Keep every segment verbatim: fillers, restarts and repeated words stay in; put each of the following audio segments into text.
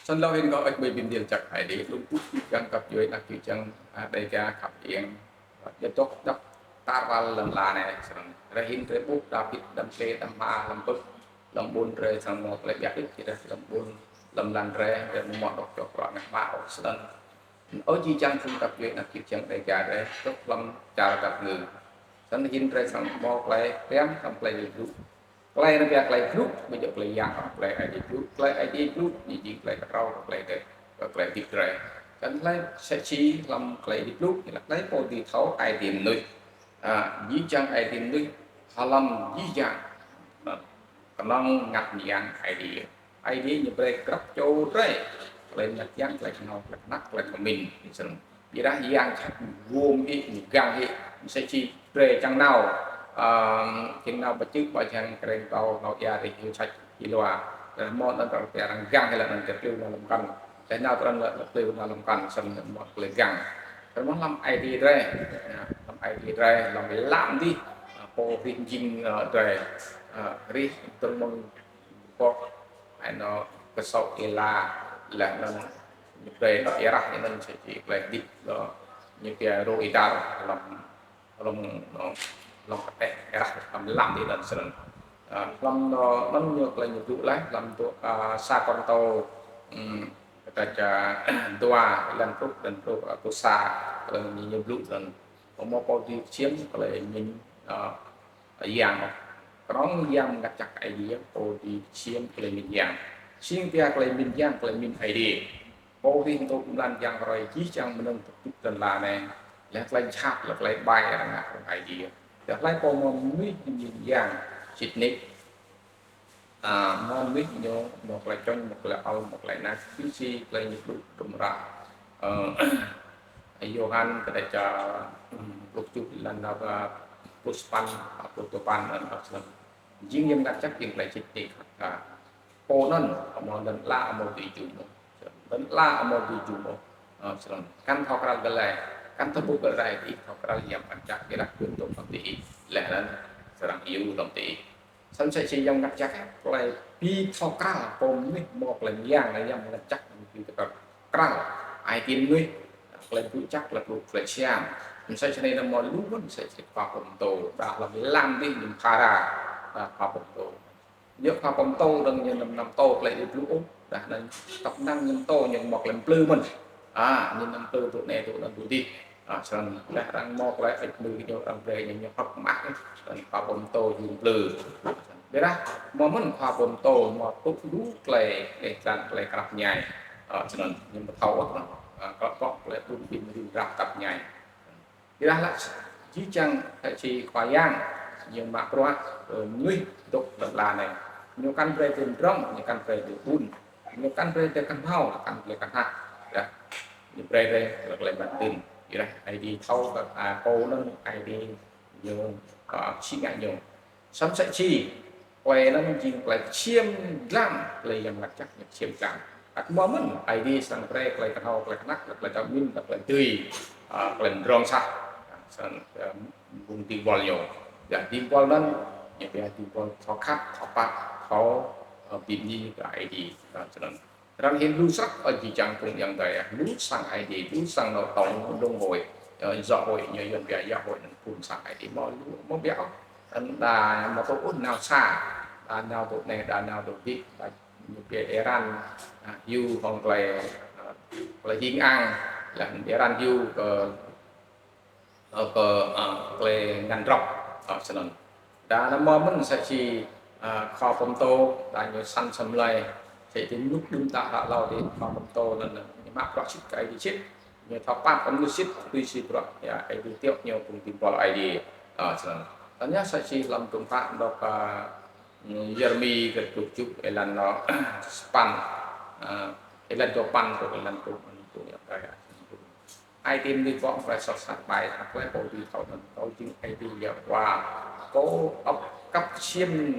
Snăn lŏ hĭn kâo ăt bi mni lač jăk Aê Diê, lŏ ƀuh jih jang găp djuê anak jih jang, ah, Dega khăp iêng. Jăk dôk dăp tar wăl lăn ala anei, snăn. Drei hĭn drei ƀuh Dawid đăm tlĕ đăm hma hlăm pưk, hlăm ƀuôn drei snăn mâo klei ƀiă ih, čiăng hlăm ƀuôn, hlăm lăn drei, drei mâo dôk čŏk prŏng ngă hma ôh snăn. Ơ jih jang phung găp djuê anak jih jang Dega drei, dôk hlăm čar dap ngư. Snăn hĭn drei snăn mâo klei, piam hlăm klei blŭ. Klei anăn pia klei blŭ, ƀiădah klei yang, klei Aê Diê blŭ, klei Aê Diê blŭ, ñu jing klei ktrâo, klei dê, klei hdĭp drei. Snăn klei msĕ si hlăm klei Aê Diê blŭ, ñu lač klei pô dưi thâo Aê Diê mnuih. Ah, jih jang Aê Diê mnuih, hlăm jih jang. Nah, knŏng mngăt myang Aê Diê. Aê Diê ñu brei grăp čô drei. Klei mngăt myang, klei knhâo, klei knhăk, klei kmĭn. Snăn. Ƀiădah yang jhat guôm hĭ, ñu gang hĭ, msĕ si drei čiăng nao, ơ, čiăng nao ƀă čư̆ ƀă jhăng kreng tâo nao ia drei hiu čăč hi lua. Drei mâo anăn drei pia arăng gang hĭ leh anăn drei pliu nao hlăm kăn. Drei nao trăn leh pliu nao hlăm kăn, snăn mâo klei gang. Drei mâo hlăm Aê Diê drei, ya, hlăm Aê Diê drei, hlăm lam dih, ơ, pô hrih jing, ơ, drei, ơ, hrih tơl mơ̆ng pŏk, ai nô kơ sôk êla, leh anăn ñu brei nô êrah ñu anăn msĕ si klei hdĭp nô ñu pia rô êdar hlăm, hlăm, nô, hlăm kpeh êrah hlăm lam dih anăn snăn. Ah, hlăm nô, anăn ñu klei ñu blŭ leh, hlăm dôk, ah, sa Kôrantô, hmm, kata ča dua, êlan pluh, êlan pluh, ah, pluh sa, klei ñu, ñu blŭ anăn. Mâo pô dưi ksiêm klei mĭn, ah, yang. Knŏng Yang Mngăt Jăk Aê Diê, pô dưi ksiêm klei mĭn yang. Snăn pia klei mĭn yang, klei mĭn Aê Diê. Pô hrih mtô mlan yang roi jih jang mnơ̆ng tŭk tŭk lăn ala anei. Leh klei jhat, leh klei ƀai arăng ngă arăng Aê Diê. Leh klei pô mâo mnuih mĭn yang, sĭt nik. Ah, mâo mnuih ñu, mâo klei čŏng, mâo klei ăl, mâo klei anak, bi si klei ñu blŭ hdruôm hră. Ơ, Yôhan kdrêč, hmm, pluh kjuh êlan, ah, pluh sa păn, ah, pluh dua păn, ah, snăn. Jing Yang Mngăt Jăk jing klei sĭt nik, ah, pô anăn, amâo lăn ala amâo dưi jum ôh. Lăn ala amâo dưi jum ôh. Ah, snăn. Kăn thâo kral kơ lei, kăn thâo ƀuh kơ lei, ih thâo kral Yang Mngăt Jăk, ih lač kŭn tŭ hlăm diih, leh anăn srăng hiu hlăm diih. Snăn msĕ si Yang Mngăt Jăk, klei bi thâo kral pô mnuih mâo klei myang, Yang Mngăt Jăk bi thâo kral. Ai tiê mnuih, klei blŭ jăk, klei blŭ, klei siam. Msĕ snei nao mâo lu mơ̆n, msĕ si khua pô mtô, đa hlăm lam dih ñu phara, đa khua pô mtô. Ñu khua pô mtô dơ̆ng ñu năm năm mtô klei Aê Diê blŭ ôh, đa anăn tăp năng ñu mtô ñu mâo klei mplư mơ̆n. Ah, ñu năm mplư tŭ anei tŭ anăn tŭ dih. Ah, snăn leh arăng mâo klei êč mư ñu arăng brei ñu, ñu hŏk mă, snăn khua pô mtô jing mplư. Ƀiădah mâo mơ̆n khua pô mtô mâo tŭ lu klei, klei tlăn, klei krăp mñai. Ah, snăn ñu mthâo ôh, snăn. Ah, klei pŏk, klei ƀun ƀin rim rah krăp mñai. Ƀiădah lač jih jang msĕ si Khua Yang, ñu mă bruă, ơ, mnuih dôk lăn ala anei. Ñu kăn brei drei mdrŏng, ñu kăn brei drei ƀun. Ñu kăn brei drei knhâo, kăn brei knhăk. Ƀiădah ñu brei drei klei mă dưn. Ƀiădah Aê Diê thâo kơ, ah, pô anăn Aê Diê ñu, ah, si ngă ñu. Snăn msĕ si klei anăn jing klei ksiêm dlăng, klei Yang Mngăt Jăk ñu ksiêm dlăng. Ăt mâo mơ̆n Aê Diê srăng brei klei knhâo, klei knhăk, klei čang mĭn, klei dưi, ah, klei mdrŏng sah. Snăn, ah, ƀuôn dĭng buăl ñu. Ya, dĭng buăl anăn, ñu pia dĭng buăl thâo khăp, thâo pap, thâo, ah, bi mni kơ Aê Diê. Ah, snăn. Arăng hĭn lu snăk, ơ, jih jang phung ayŏng adei, lu sang Aê Diê, lu sang nô tông, đông hội, ơ, giáo hội, ñu Yuăn pia giáo hội anăn phung sang Aê Diê mâo lu, mâo ƀiă ôh. Đa mâo tŭ ôh nao sa, đa nao tŭ anei, đa nao tŭ dih, đa ñu pia êran, ah, hiu hŏng klei, ah, klei hing ang, leh êran hiu kơ, ơ, kơ, ah, klei ngăn drăp, ah, snăn. Đa nao mâo mơ̆n msĕ si, ah, khua pô mtô, đa ñu săn asei mlei, msĕ si mnuk đưm đă hlăk êlâo dih khua pô mtô anăn, ñu mă bruă sĭt kơ Aê Diê sĭt, ñu thâo pap kơ mnuih sĭt, tui si bruă, ya, Aê Diê tiŏ ñu phung dĭng buăl Aê Diê, ah, snăn. Snăn yơh msĕ si hlăm hdruôm hră dôk, ah, Yêrêmi kdrêč pluh kjuh êlan, ah, sa păn, ah, êlan dua păn truh êlan pluh, pluh, ya, ya. Ai tiê mnuih bŏ klei soh sat ƀai, klei pô dưi thâo anăn, kâo jing Aê Diê Yêhôwa. Kâo ăt kăp ksiêm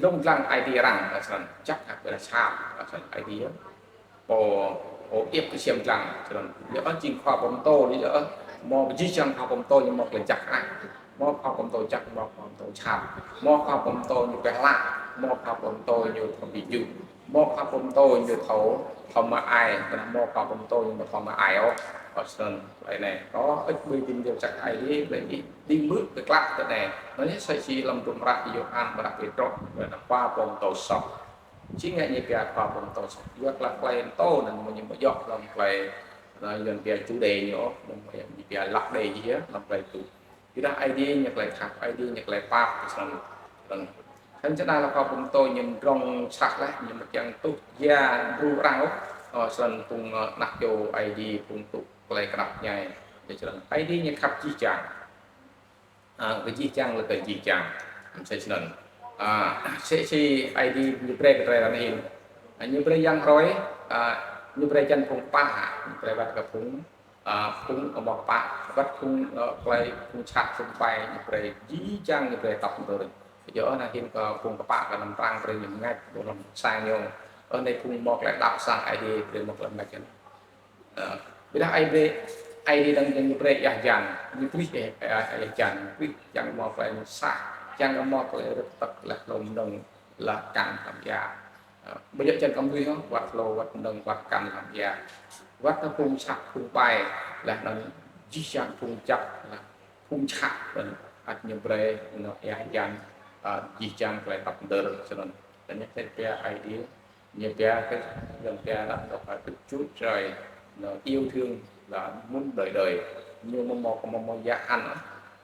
lông dlăng ai tiê arăng, snăn, jăk hă ƀiădah sat, snăn Aê Diê. Pô, pô iêp ksiêm dlăng, snăn. Leh ơ jing khua pô mtô, leh ơ mâo jih jang khua pô mtô ñu mâo klei jăk ah. Mâo khua pô mtô jăk, mâo khua pô mtô sat. Mâo khua pô mtô ñu pĕ hlăk, mâo khua pô mtô ñu thâo bi jŭ. Mâo khua pô mtô ñu thâo, thâo mă ai, mâo khua pô mtô ñu thâo mă ai ôh. Ơ, snăn, klei anei. Kâo ŭč mui bi mni jăk Aê Diê, klei anei. Đĭ mơ̆ kơ klă kơ anei. Anăn yơh msĕ si hlăm hdruôm hră Yôhan, hră Pêtrôs, klei anăn khua pô mtô soh. Čiăng ngă ñu pia khua pô mtô soh. Yua klei, klei mtô anăn mâo ñu mâo djŏ hlăm klei, anăn Yuăn pia chủ đề ñu, anăn mâo ñu pia lăk đei yơh, hlăm klei tu. Kyuadah Aê Diê ñu klei khăp, Aê Diê ñu klei pap, snăn. Snăn. Snăn čăna lŏ khua pô mtô ñu mdrŏng sah leh, ñu mkiăng tuh ya bru arăng ôh. Ơ, snăn phung, ơ, anak čô Aê Diê phung tŭ klei knap mñai. Snăn. Aê Diê ñu khăp jih jang. A, kơ jih jang leh kơ jih jang. Msĕ snăn. A, msĕ si Aê Diê ñu brei kơ drei ară anei hĭn. A, ñu brei yang hroi, a, ñu brei čiăng phung kpă, ñu brei wăt kơ phung, a, phung amâo kpă, wăt phung, ơ, klei phung čhat phung ƀai ñu brei jih jang ñu brei tăp mđơr. Kyuadah anăn hĭn kơ phung kpă kơ năm prang brei ñu mngač, ƀuh hlăm sang ñu. Ơ, anei phung mâo klei đăo sang Aê Diê brei mâo klei mngač. Ơ, ƀiădah Aê Diê, Aê Diê dơ̆ng ñu brei êa hjan, ñu brei êa, êa, êa hjan, ñu brei čiăng mâo klei sah, čiăng mâo klei rơ̆k tăk leh hlô mnơ̆ng leh kăn hlăm êa. Ơ, ƀiădah čiăng kăm lui hŏ, wăt hlô, wăt mnơ̆ng, wăt kăn hlăm êa. Wăt phung čhat, phung ƀai, leh anăn jih jang phung jăk, leh phung čhat, leh ăt ñu brei, ñu êa hjan, ơ, jih jang klei tăp mđơr, snăn. Snăn ñu pia Aê Diê, ñu pia kơ, ñu pia là Đức Chúa Trời, nó yêu thương là muôn đời đời. Ñu mâo mâo, mâo mâo ya hăn.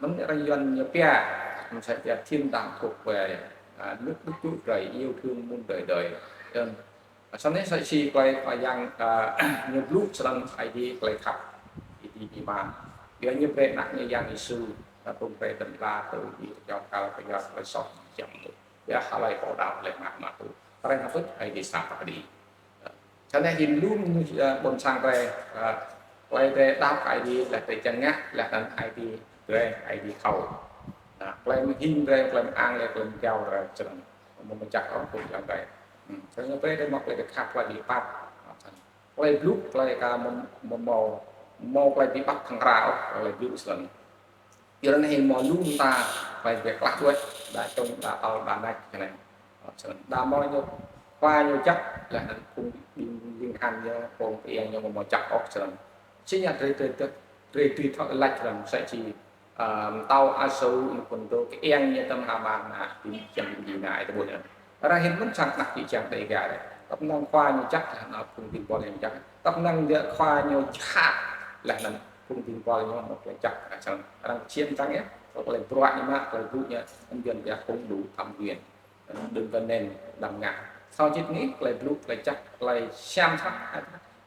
Mơ̆ng arăng Yuăn ñu pia, msĕ pia thiên đàng thuộc về, à, nước Đức Chúa Trời yêu thương muôn đời đời. Snăn, snăn anei msĕ si klei Khua Yang, à, ñu blŭ snăn Aê Diê klei khăp. Aê Diê êman. Kyua ñu brei anak ñu Yang Yêsu, là phung brei tơl la tơ Aê Diê, kyâo kal kyua klei soh jăm ñu. Ya, hlei pô đăo leh mă mă tu. Arăng hapŭt Aê Diê sah pă kđi. Snăn anei hĭn lu, ơ, ƀuôn sang drei, ơ, klei drei đăo Aê Diê leh drei čiăng ngă, leh anăn Aê Diê drei, Aê Diê thâo. Ơ, klei mhing drei, klei mang leh, klei mjao drei, snăn. Mâo mjăk ôh, phung jao drei. Hmm, snăn drei, drei mâo klei drei khăp, klei drei pap. Klei blŭ, klei ka mâo, mâo, mâo klei bi ƀăk thăng hra ôh, klei blŭ snăn. Kyuadah anei hĭn mâo lu mta klei bi klah đuĕ, đa čŭng, đa ăl, đa nač, snăn. Snăn. Đa mâo ñu, khua ñu jăk, leh anăn phung ƀĭng, ƀĭng hăn ñu, phung êng ñu mâo jăk ôh, snăn. Snăn ñu drei, drei, drei, drei, drei thâo lač snăn, msĕ si, ơ, mtao Asau, ñu phŭn dô, êng ñu tăm Haman, na, ƀĭng, ƀĭng, ƀĭng, na, ai tơ ƀuôn ñu. Ară hĭn mơ̆n sang anak čô čiăng Dega drei. Tăp năng khua ñu jăk, leh anăn phung dĭng buăl ñu jăk. Tăp năng dê khua ñu jhat, leh anăn phung dĭng buăl ñu mâo klei jăk, leh anăn arăng čiêm čiăng yơh, klei bruă ñu mă, klei blŭ ñu, anăn Yuăn pia không đủ thẩm quyền. Đừng có nên đâm ngã. Snăn čĭt anei, klei blŭ, klei jăk, klei siam sah,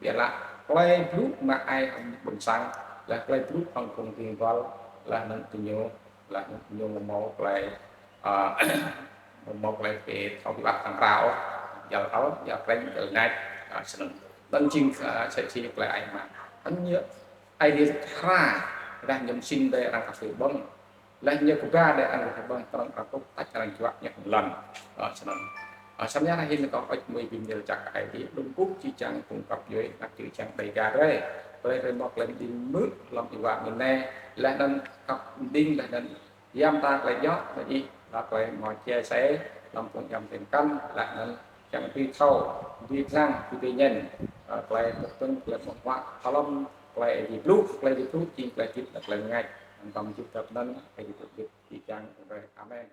ƀiădah klei blŭ mă ai hŏng ƀuôn sang, leh klei blŭ hŏng phung dĭng buăl, leh anăn diñu, leh anăn diñu mâo klei, ơ, mâo klei bi thâo bi ƀăk thăng hra ôh, jăl ăl, jăl krêñ, jăl nač, ơ, snăn. Anăn jing, ơ, msĕ si klei ai mă. Anăn yơh, Aê Diê hra, ƀiădah ñu msĭn drei arăng ka thâo ƀơ̆ng. Leh ñu kba drei arăng ka thâo ƀơ̆ng, arăng ka tŭ tač arăng juă ñu hŏng lăn. Ơ, snăn. Ơ, snăn ară hĭn kâo ŭč mui bi mni jăk Aê Diê, đŭng kŭk jih jang phung găp djuê, anak čô čiăng Dega drei. Brei drei mâo klei mđing mơ̆ hlăm êwa mnei, leh anăn găp mđing, leh anăn ya mta klei djŏ, leh anăn klei mâo chia sẻ, hlăm phung jăm tin kan, leh anăn čiăng bi thâo, bi dlăng, bi dê ñen, ơ, klei mŭk tŭng, klei mŭk huă, hlăm klei Aê Diê blŭ, klei Aê Diê blŭ, jing klei hdĭp, leh klei mngač, hŏng tăm jih dăp anăn, Aê Diê blŭ, jih jang, drei. Amen.